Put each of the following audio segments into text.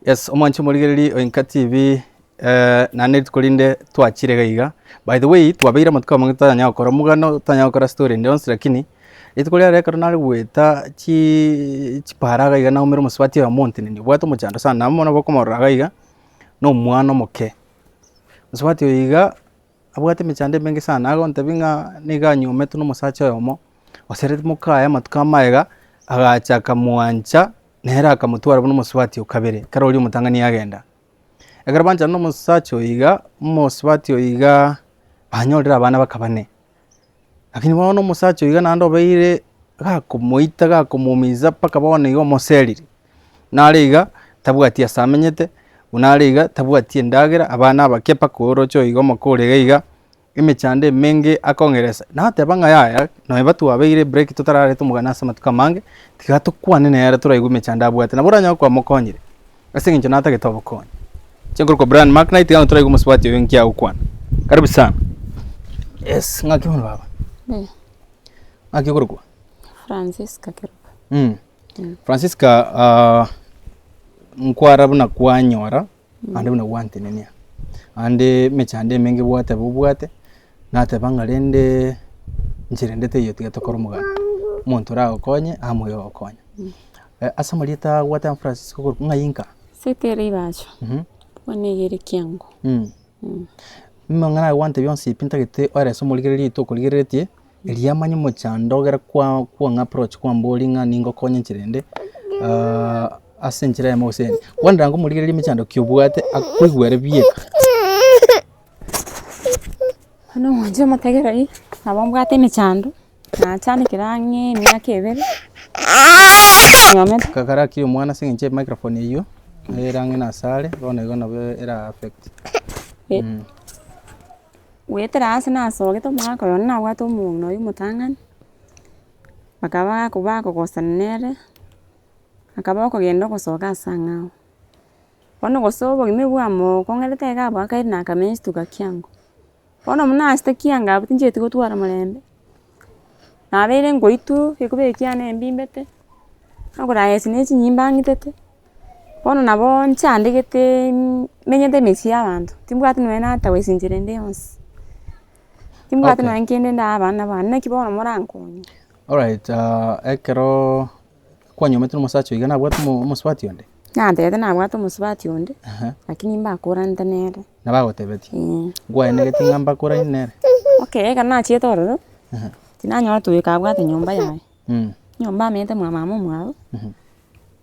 Yes, omwanchi omorigereri o Inka TV, naende rituko rinde twachire iga iga. By the way, twabeire amatuko amange totanyara gokora omogano, totanyara gokora story ende yonsi lakini, rituko riarero ekero nare goeta chiiii chipara iga iga naumera omosubati oyomo onteneni obwate omochando sana, nabo mono bokomorora iga iga, na omwana omoke. Mosubati oyo iga, abwate emechando emenge sana, agontebia ng'a nigo anywometwe na omosacha oyomo, osereti mokaye amatuko amaega, agacha akamwancha. Nere akamotwara buna omosubati o kabere, ekero oria omotang'ani agenda. Ekero banchana na omosacha oyo iga, omosubati oyo iga banyorire abana baka bane. Lakini bono omosacha oyo iga naende obeire gakomoita gakomoumiza mpaka bono iga omoserire. Nare iga, tabwati ase amenyete, buna are iga tabwati endagera, abana abake mpaka oroche oyo iga omokore iga iga. Emechando emenge akong'eresa, nateba ng'a yaya, nonya twabeire break totarareta omogano ase amatuko amange, tiga tokwane nere toraigwe emechando abwate, nabo oranyore kwamokonyire, ase eng'encho natagete obokonyi. Inche nkorokwa Brian Macknight, tiga toraigwe omosubati oyo nki agokwana. Karibu sana. Yes, ng'aki bono baba? Mbuya. Ng'aki okorokwa? Francisca Kerubo. Francisca nkwara buna kwanyora. Naende buna gwantenenia, naende emechando emenge gwateba obwate, nateba ng'a rende inche rende teiyo tiga tokore omogano, omonto oragokonye amoe ogokonya. Ase amarieta gwateba Francisca okorokwa ng'ai inka? Seito ere ibacho, bono nigo ere kiango. Amang'ana aya gwantebia onsi pi ntagete oerese omorigereria oito okorigereretie, erio amanye omochando egere kwa kwang'a approach kwamboria ng'a ningokonye enchera ende ase enchera eyemo gose eyende. Kwanera ng'a omorigereria emechando ki obwate akoigwere bieka. Bono omwanchi omotegereri, nabo mbwate emechando, nachandekire ang'e emiaka ebere, nyomete. Kakarakire omwana ase eng'encho emicrophone eywo, ere ang'e na asare, bono igo nabo era affect. Goetera ase nasogete omogaka oyo one nabwate omong'ina oywo omotang'ani, bakaba bakogosana nere, akaba okogenda ogosoka ase ang'ao. Bono gose obogima bwamokong'erete iga abwo akaira na akamenya chituka kiango. Bono buna asete kiango abwo tinchieti gotwara morembe, nabeire ngoitwa egekuba eke kiane mbimbete, okoraesi ne chinyimba ang'itete. Bono nabo nchandegete menyete emechie ya abanto, timbwati nonye na tawesi nchera ende yonsi, timbwati Okay. nonye kende ndaa abana bane, naki bono morankonye. Alright, ekero kwanyomete na omosacha oiga nabwate omo- omosubati onde? Nantebete nabwate omosubati onde, Ehe. lakini mbakoranete nere. Nabo agotebetie? Eeh. Nkwaenegetie ng'a mbakoraine nere? Okay, ekero nachiete ororo, tinanyorete oyo kabwate nyomba yaye. Nyomba amenyete mwa mama omwabo,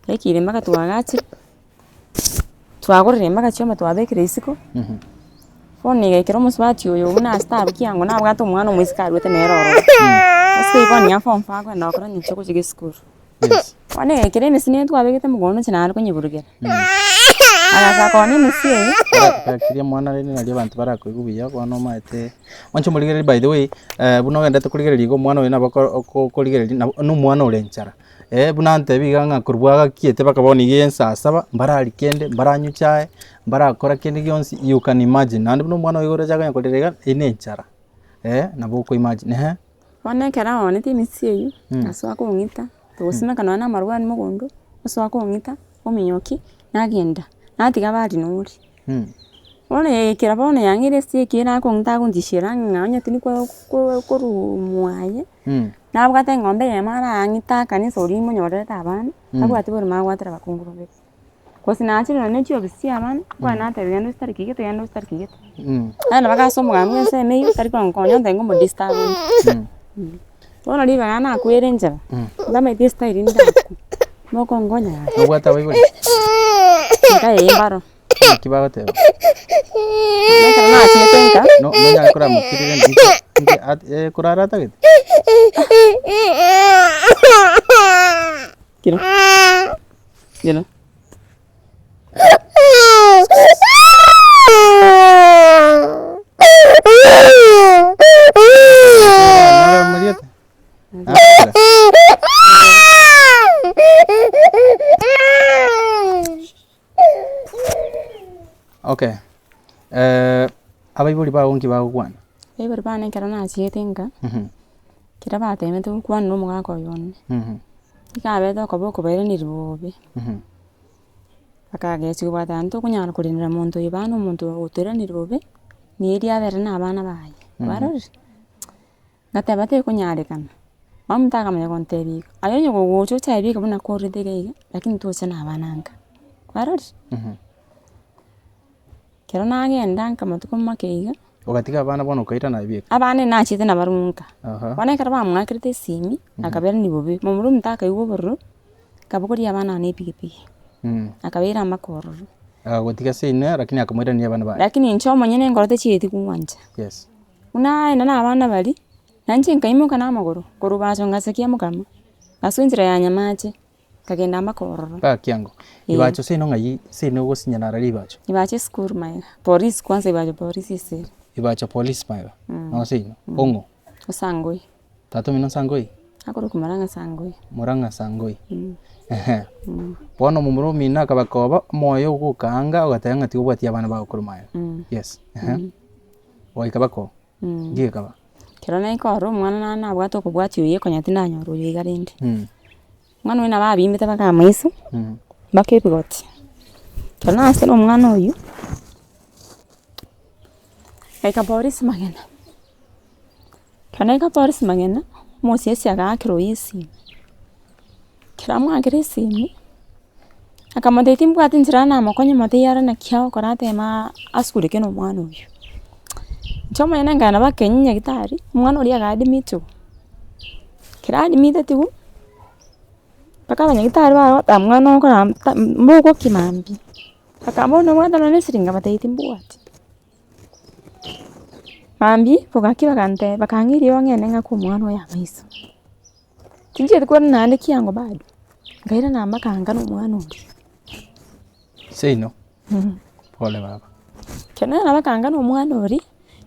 ekire mpaka twagachire, twagorire mpaka chiombe twabekire isiko, bono egaikera omosubati oyo buna ase abwo kiango nabwate omwana omoiseke arwete nere ororo, ase igo bono nigo form four akoenda gokora ninche gochia esukuru. Bono egaikera emesi nere twabegete mogondo inche nare konyeburugera, agachaka koonia emesi eye. Rakiri omwana rende nario abanto barakoigwe buya bono omanyete. Mwanche omorigereria by the way, buna ogenderete korigereria iga omwana oyo nabo oko- oko- okorigereria nabo na omwana ore enchara, buna antebi iga ng'a korwa bwagakiete mpaka bono iga ensa saba, mbarari kende, mbaranywa chae, mbarakora kende gionsi, you can imagine. Naende buna omwana oyo iga oroche akonya korera iga, eywo na enchara, nabo oko imagine ehe. Bono ekero aonete emesi eywo, agasoa kong'ita, togosimeka nonya na amarwani mogondo, osoa kong'ita, ominyokia, nagenda, natiga barinori. Bono yaikera bono yang'eire ase ekiagera akong'ita agontishera ng'a onye tindi ko- ko- korwa mwaye, nabwate eng'ombe eyemo arang'ite akanisa oria monyorerete abana, tabwati boremo agwatera abakungu babere. Gose nachire nonye na chiofisi chia abana, kwane natebia genda ositariki gete genda ositariki gete. Naende mpaka ase omogambi bwa ensemo eywo tari konkonya ontebi ngomodisturb inde. Bono ribaga nakwere enchera, ntamaeti estyle ndakwe, mokonkonya gaki. Nobwate abaibori? Nka ee mbaro. Naki bagoteba? Ekero nachiete nka. No- nonyare koramokirire nki- nki at- eh, korara atagete? Kira. Kira. Nore omoriete? Akira. Okay, abaibori bago nki bagokwana? Abaibori bane ekero nachiete nka, ekero batemete gokwana na omogaka oyo one, nigo abete okoba okobairaneria bobe. Bakagechigwa bagateba ntokonyara korendera monto oyo bana omonto otoiranire bobe, nieri abere na abana baye, kwarorire? Ngateba tekonyarekana, mama akamanya gontebia iga, aye onye gogocha ochaye bieka buna kwarorete iga iga, lakini tocha na abana nka, kwarorire? Ekero nagenda nka amatuko make iga. Ogatiga abana bono okairana aye bieka? Abana nachiete nabarabwo nka, bono ekero bamoakerete esimi, akaberania bobe, momura omonto akaigwa obororo, akabogoria abana aba na epikipiki, akabaira mpaka ororo. Akagotiga ase inwe lakini akamoirania abana baye. Lakini inche omonyene enkoro techieti kong'wancha. Yes. Buna naenda na abana baria, na inche nkaimoka na amagoro, korwa baso ngasakia mokama, ngasoa enchera ya Nyamache, nkagenda mpaka ororo. Mpaka kiango. Eeh. Ribacho seino ng'ai seino ogosinyana ara ribacho? Ribacho esukuru magega, polisi kwanza ribacho polisi ase ere. Ribacho polisi magega, noo seino, ong'o? Osangoi. Tata omino Sangoi? Akorokwa Murang'a Sangoi. Murang'a Sangoi. Ehe. Bono omomura omino akabakoba omoyo ogokaanga ogateba ng'a tiga obwatie abana bago korwa magega. Yes, ehe. Goika bako, nki gekaba? Ekero naika ororo omwana nare nabwate okobwatia oyo konya tindanyora oyo iga rende. Omwana oyio nabo abimbete mpaka amaiso, mpaka ebigoti. Ekero nasire omwana oyio, ngaika polisi magena, ekero naika polisi magena, omosisi agaakera oyo esimi, ekero amoakera esimi, akamotebia timbwati nchera namokonye motebie are naki agokora ateme asugurike na omwana oyio. Inche omonyene nkagenda mpaka kenya nyagetari, omwana oria aga admitiwa, ekero admitetiwe, mpaka abanyagitari bagoteba mwana okora mbogokia mambia, bakambora nobwate nonye na esiringi nkabatebia timbwati. Mambia bogakia bagantebia bakang'a eriogo ng'ende ng'ake omwana oyo amaiso. Tinchieti korwa naende kiango bado, nkairana mpaka nka na omwana oria. Seino, pole baba. Ekero nairana mpaka nka na omwana oria,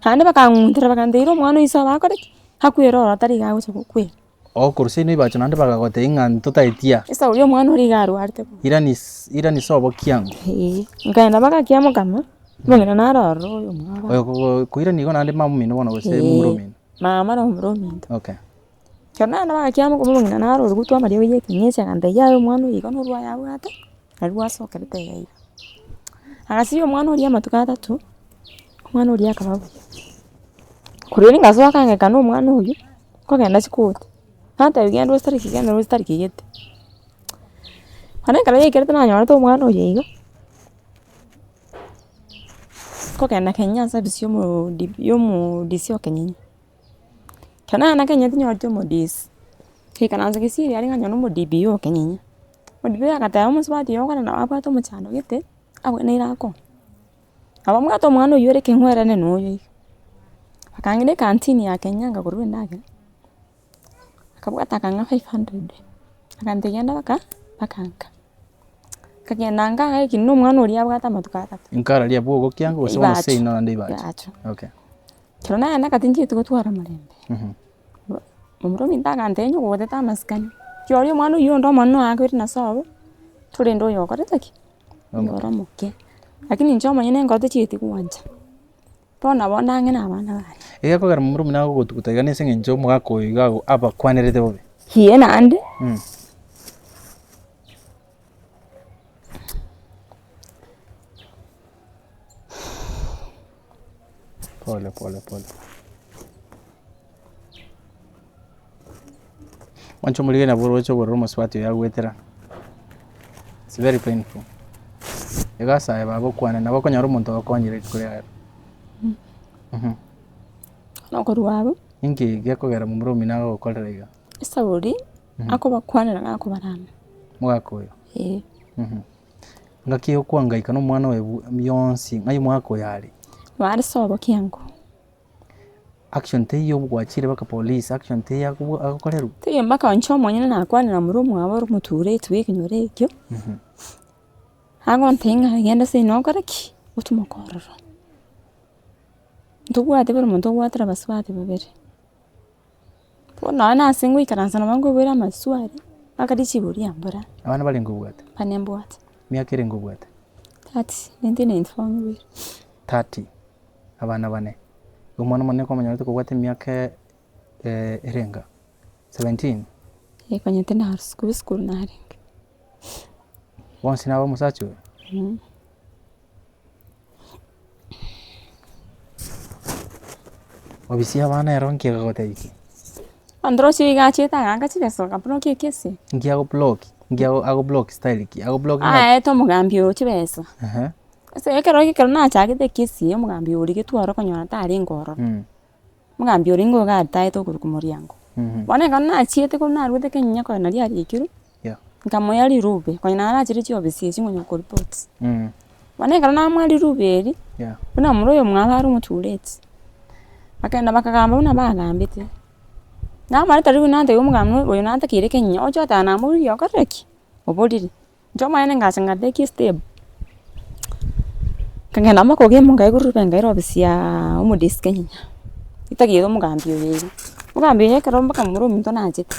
naende bakang'untera bakantebia ira omwana oise obe akore ki? Akwere ororo tari iga agocha gokwera. Okorwa seino ebacho naende bagagotebia ng'a ntotaetia. Ase oria omwana oria iga arwarete bono. Irani irani sobo kiango. Eeh, nkaenda mpaka kiamokama, omong'ina naro ororo oyo omwabo. Oyo ko koirani igo naende mama omino bono gose momura omino? Mama na momura ominto. Okay. Ekero naenda mpaka kiamokama omong'ina naro oria gotwa amariogo ya ekenyesi agantebia yaya omwana oyo igo norwaye abwate, nari gwasokerete iga iga. Agasiba omwana oria amatuko atato, omwana oria akaba buya. Korwa erio ngasoa akang'eka na omwana oyio, nkogenda chikoti, nantebia genda ositariki genda ositariki gete. Bono ekero yaikerete nanyorete omwana oyo iga, nkogenda Kenya ase ofisi ya omo DP ya omo DC o Kenyenya. Ekero nagenda Kenya tinyoreti omo DC, ngaikaransa gesieri aria nkanyora omo DP o Kenyenya. Omo DP agateba omosubati oyo okore nabo abwate omochando gete, abweneire akong'e. Nabo mbwate omwana oyio ore ekeng'werene na oyo iga. Akang'ira ekantini ya Kenya nkagorerwa endagera, akabwata akang'a 500, akantebia genda baka mpaka nka. Nkagenda nka iga ekina na omwana oria abwate amatuko atato. Nkararia abwo ogokia gose bono Ibacho, seino naende ibacho? ibacho. Okay. Ekero nagenda tinchieti gotwara omorembe, momura ominto agantebia onye gogotete amasikani, rirorio omwana oyio onde omonene oakoire na sobo, torende oyo okorete ki? Oyo ore omoke, lakini inche omonyene enkoro techieti gwancha, bono nabo ndang'e na abana baye. Egekogera momura omino agogotuguta iga nese eng'encho omogaka oyo iga abakwanerete bobe. Eeh naende. Pole pole pole. Mwanche omorige nabwo oroche obororo omosubati oyo agwetera, it's very painful. Egasi aye baba okwane nabo okonyora omonto ogokonyire rituko ria rero. Nokorwa abwo. Inki gekogera momura omino agogokorera iga? Esauri, akobakwanera na akobarama. Mogaka oyo? Eeh. Ngaki okwangaika na omwana oyo bionsi, ng'ai omogaka oyo are? Bare sobo kiango. Action teiyo gwachire mpaka police, action teiyo agokorerwa. Teiyo mpaka inche omonyene nakwanera momura omwabo ore omotureti bwa ekenyoro ekio, agontebia ng'a genda seino okore ki? Otumoke ororo. Ntobwate bori monto obwatire abasubati babere. Bono nonye na ase ngoikaransa nabo nkoboria amaswali, mpaka richibu riambora. Abana barenge obwate? Bane mbwate. Miaka erenge obwate? Thirty, 1994 nkoiboirwe. Thirty. Abana bane, igo omwana omonene kwamonyorete kobwate emiaka erenga? Seventeen? Eh konya tindaro sukuru, esukuru narenge. Bonsi naba omosacha oyo? Obisi y'abana ero nki egogotebia ki? Onde roche iga achiete agaaka chibesa akablock ekesi. Nki agoblock? Nki ago agoblock style ki? Agoblock ng'a Aete omogambi oyo chibesa. Ehe. Ase ekero ekero nachagete ekesi eye omogambi oria getware okonyora tarenge ororo. Omogambi oria nigo iga ataete okorokwa moriango. Bono ekero nachiete korwa naruete kenyanya konya naria arikirwe, nkamoa rirube, konya narachire chiofisi echio nkonya koripoti. Bono ekero namoa rirube eria, buna momura oyo omwabo are omotureti, bakagenda bakagamba buna bagambete, namarete ribu natebia omogambi oyo natakeire kenyanya oche oteba namoririe okorire ki? Oborire. Inche omonyene ngacha ngatake estep, nkagenda amo kogenda nkaigwa riruba nkaira ofisi ya omodisi Kenyanya, ritagete omogambi oyo iga. Omogambi oyo ekero mpaka momura ominto nachete,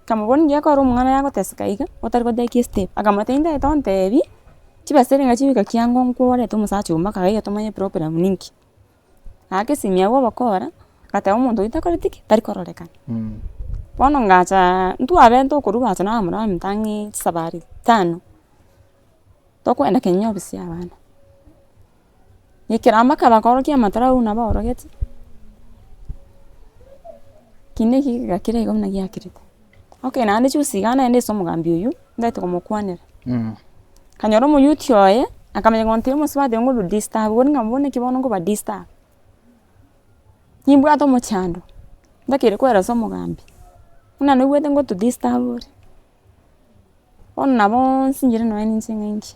nkamoboria ninki gekogera omwana oyo agoteseka iga, otari gotake estep, akamotebia ntagete ontebie, chibesa erenga chigoika kiango nkworete omosacha oyo mpaka iga tomanye eproblem ninki. Naake esimi abwo obokora, agateba omonto oyio takoreti ki? Tari kororekana. Bono ngachaa ntwabete okorwa bacha na abamura baminto ang'e chisabari tano, tokoenda kenya ofisi ya abana. Ekero mpaka bakorokia amatarau buna baorogetie, kende eki kegakira igo buna giakirete. Okay naende juzi iga naende ase omogambi oywo, ntagete komokwanera. Nkanyora omoyuti oye, akamanya gontebia omosubati oyo ngoru disturb ore ng'a bono naki bono nkoba disturb. Nimbwate omochando, ntakeire koeresa omogambi, buna naigwete ngotu disturb ore. Bono nabo nsinyire nonye ninche ng'a inki.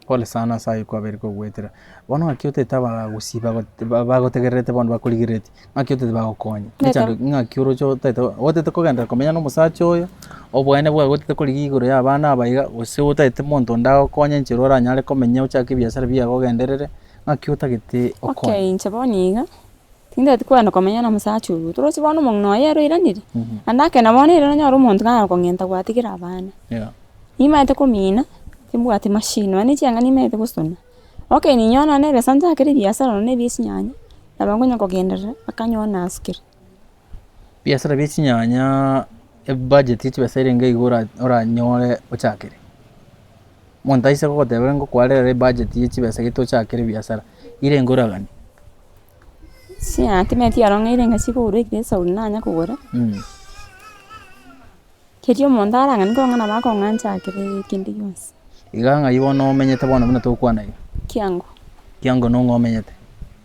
Pole sana ase ayio kwabeire kogoetera. Bono ng'aki otagete abagusii bago- ba- bagotegererete bono bakorigereretie, ng'aki otagete bagokonye? Emechando ng'aki oroche otagete otagete kogenderera komenya na omosacha oyo, oboene bwaye otagete korigia igoro ya abana aba iga, gose otagete monto onde agokonye enchera oranyare komenya ochake ebiasara biago ogenderere, ng'aki otagete okonye? Okay inche bono iga, tintageti kogenda komenya na omosacha oywo, torochi bono omong'ina oye ere oiranire, naende akenda bono ere nonyore omonto kagokong'enta gwatigire abana. Nimaete komina, timbwati machine, nonya ne chianga nimaete gosona. Okay ninyore nonya na ebesa nchakere ebiasara nonya na ebia chinyanya, nabo nkonya kogenderera mpaka nyore nasukire. Ebiasara bia chinyanyaaa, ebudget ya chibesa erenge iga ora oranyore ochakere. Omonto aise kogoteba ngokwarere ebudget ya chibesa gete ochakere ebiasara, irenge oraganie? Chinyanya timanyeti aro ng'a erenge chikogorwa ekero esauri nanya kogora. Keria omonto arang'ani kong'a nabo akong'a nchakere kende gionsi. Iga ng'ai bono omenyete bono buna togokwana iga? Kiango. Kiango nong'o omenyete?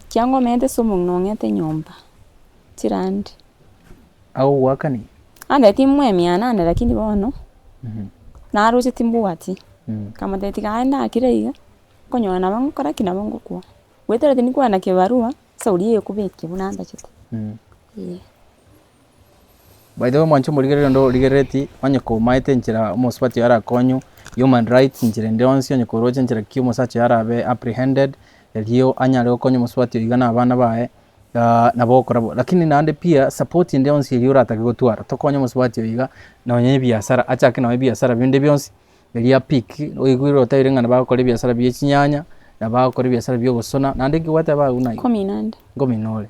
Kiango omenyete ase omong'ina ong'ete nyomba, chirandi. Agogoakani? Ande timwemia nane lakini bono, naroche timbwati, nkamotebia tiga aye ndakire iga, okonyora nabo ngokora ki? Nabo ngokwa. Goetera tindikwana kibarua, esauri eye ekobekire buna ntachete, eh. By the way mwanche omorigereria onde origerereti, onye komaete enchera omosubati oyo arakonywe, human rights enchera ende yonsi onye koroche enchera ki omosacha oyo arabe apprehended, erio anyare gokonya omosubati oyo iga na abana baye, nabo ogokora bo. Lakini naende pia support ende yonsi eria oratake gotwara, tokonye omosubati oyo iga, nonye ebiasara, achake nonye ebiasara binde bionsi, erio apick, oigwere otebire ng'a nabagokora ebiasara bia chinyanya, nabagokora ebiasara bia ogosona, naende nki gwateba abwo ng'a iga? Nkomina inde. Nkomina ore.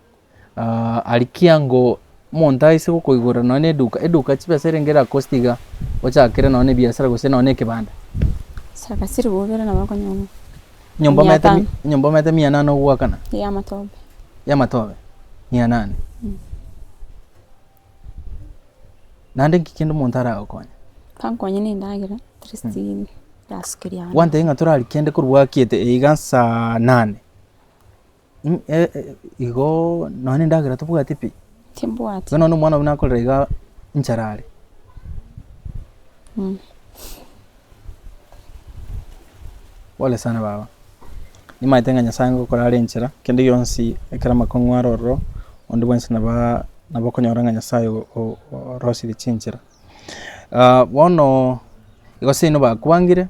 Aria kiango omonto aise gokoigora nonya na eduka, eduka chibesa erenge erakosti iga, ochakere nonya na ebiasara gose nonya na ekebanda. Chaka chiribu ibere nabo okonyora Enyomba mia omanyete tano. enyomba omanyete mia nane ogoakana? Ya amatobe. Ya amatobe, mia nane. Naende nki kende omonto aragokonye? Kankonye na endagera, at least ndasukeria abana. Gwantebia ng'a toraria kende korwa bwakiete iga saa nane. Igoo nonya na endagera tobwati pi? Timbwati. Bono nonye omwana buna akorera iga nchara are. Pole sana baba, nimanyete ng'a Nyasaye ngokora are enchera, kende gionsi ekero amakong'u are ororo, onde bwensi nabaa nabo okonyora ng'a Nyasaye orosirie chinchera. Bono igo seino bakwangire,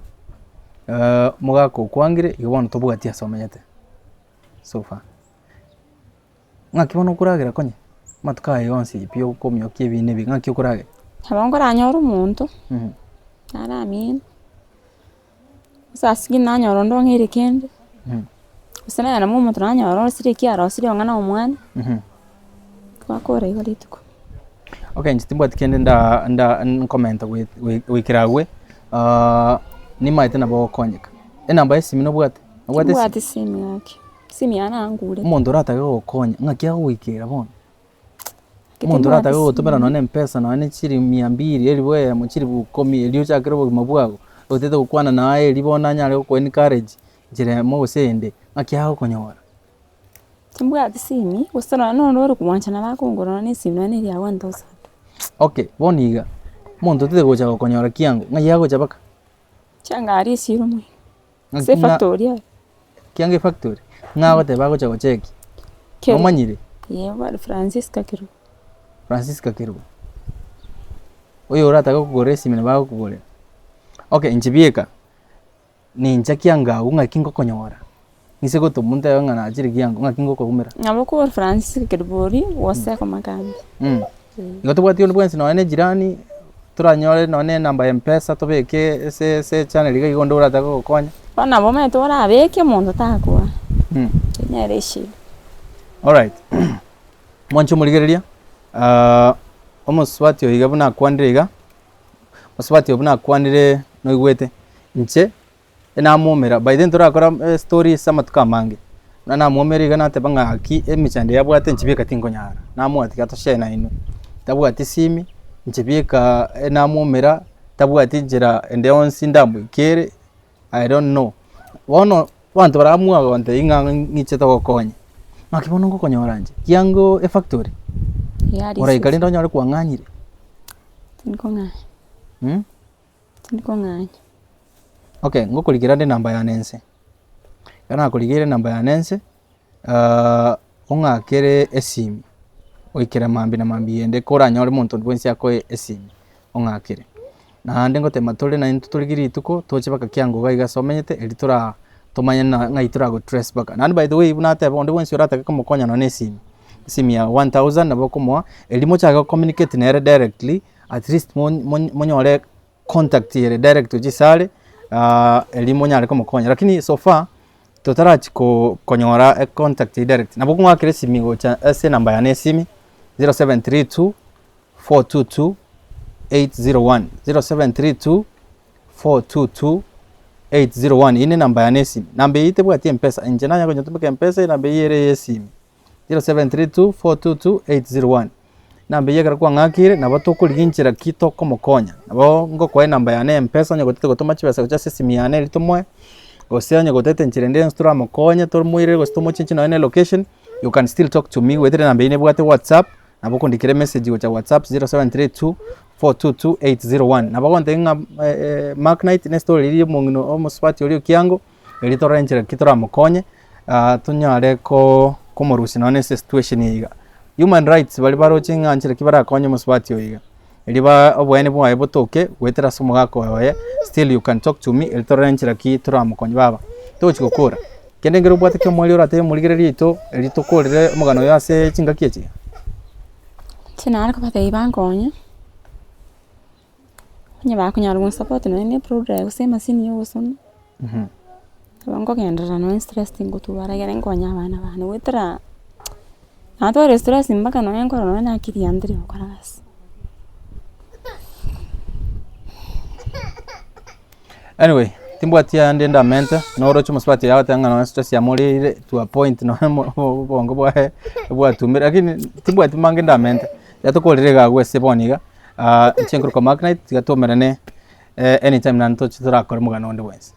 omogaka okwangire, igo bono tobwati ase omenyete so far. Ng'aki bono okoragera konya amatuko aya yonsi pi okomiokia ebina ebi, ng'aki okoragera? Nabo nkoranyore omonto, naramine, gose ase nanyora onde ong'eire kende, gose nagenda mwa omonto nanyora orosire eki arosirie ong'e na omwana, twakora igo rituko. Okay inche timbwati kende nda nda nkomenta goikera abwe. Nimaete nabo ogokonyeka. Enamba y'esimi nobwate? Nobwate esimi? Timbwati esimi gaki, esimi yane nangurete. Omonto oratake gogokonya, ng'aki agogoikera bono? Omonto oratake gogotomera nonye na empesa nonye na chiri mia mbiri, elifu eyemo, chilifu ikomi, erio ochakere obogima bwago, otagete gokwana naye erio bono anyare goko encourage nchera eyemo gose eyende, ng'aki agokonyora? Timbwati simi, gose nonye na onde ore koancha nabo akongora nonye na esimi nonye na eria ya one thousand. Okay, bono iga, omonto otagete gocha gokonyora kiango, ng'ai agocha mpaka? Chianga aria esiro moino, ase efactory aria. Kiango efactory? Ng'a agoteba agocha gocheki? Kerubo. Nomanyire? Eeh bare Francisca Kerubo. Francisca Kerubo. Oyo oratake kokogorera esimi nabo agokogorera. Okay, inche bieka, ninche kiango agwo ng'aki ngokonyora? Inse gotoma ntebe ng'a nachire kiango, ng'aki ngokoumera? Nabo okobora Francisca Kerubo oria, gose komakambi. Igo tobwati onde bwensi nonye na ejirani, toranyore nonye na enamba ya mpesa tobeke ase ase echannel iga iga onde oratake gokonya. Bono nabo omanyete orabeke omonto takoa, eyio nere eshida. Alright, mwanche omorigereria, omosubati oyo iga buna akwanire iga, omosubati oyo buna akwanire noigwete, inche. Namwomera, by then torakora estory ase amatuko amange, buna namwomera iga nateba ng'a gaki emechando eye abwate inche bieka tinkonyara, namoa tiga toshare nainwe, tabwati esimi, inche bieka namwomera, tabwati enchera ende yonsi ndamoikere, I don't know. Bono abanto baria bamwoa bagontebia ng'a ng'iche togokonye, naki bono ngokonyora inche, kiango efactory, oraika rende onyore kwang'anyire. Tinkong'anya. Tindikong'anya. Okay, ngokorikera nde enamba yane inse, ekero nakorigeire enamba yane inse, ong'akere esimi, goikera mambia na mambia ende koranyore omonto onde bwensi akoe esimi, ong'akere. Naende ngotema tore naintwe torigie rituko, toche mpaka kiango iga iga ase omenyete, erio tora tomanye na ng'ai torago trace mpaka. Naende by the way buna nateba onde bwensi oratake komokonya nonye na esimi, esimi ya one thousand nabo okomoa, erio mochake go communicate nere directly. At least monyore contact ere direct gochia ase are, erio monyare komokonya. Lakini so far, totarachia konyora econtact eywo direct. Nabo okong'akera esimi gocha ase enamba yane ya esimi, 0732 422 801, 0732 422 801, eywo na enamba yane ya esimi. Namba eywo tebwati mpesa, inche nanya konyetumeka mpesa enamba eywo ere ya esimi. 0732422801 Namba eyio ekero kwang'akeire nabo tokorigia inchera ki tokomokonya. Nabo ngokoa enamba yane ya mpesa onye gotete gotoma chibesa gochia ase esimi yane erio tomoe, gose onye gotete enchera ende yonsi toramokonye tomoirere gose tomochenchie nonye na elocation, you can still talk to me goetera enamba eyio nebwate whatsapp, nabo okondikera emessage gocha whatsapp 0732422801. Nabo ogontebia ng'a Mark Knight ne estory riria ya omong'ina omosubati oria o kiango. Erio torore enchera ki toramokonye, tonyare komorusia nonya ase esituesheni eye iga. Human rights baria baroche ng'a nchera ki barakonye omosubati oyo iga, erio ba oboene bwaye botoke goetera ase omogaka oyo oye, still you can talk to me erio torore nchera ki toramokonye baba. Togochi gokora, kende nkere obwate kia omoerio oratebe omorigereria oito erio tokorere omogano oyo ase chingaki echi? Inche nare kobatebia bankonye. Onye bakonyara gonsupport nonye na eprogram gose emachine ya ogosona, nabo nkogenderera nonye stress tingotwara egere nkonye abana bane goetera, natwarire stress mpaka nonye nkorora nonye na akili yane teri gokora gasi. Anyway, timbwati ande ndamente, noroche omosubati oyo agoteba ng'a nonye stress yamoreire to a point nonye obongo bwaye bwatumire, lakini timbwati mange ndamente, tiga tokorere iga agwo ase bono iga. Inche nkorokwa Mark Knight, tiga toumerane anytime naende toche torakore omogano onde bwensi.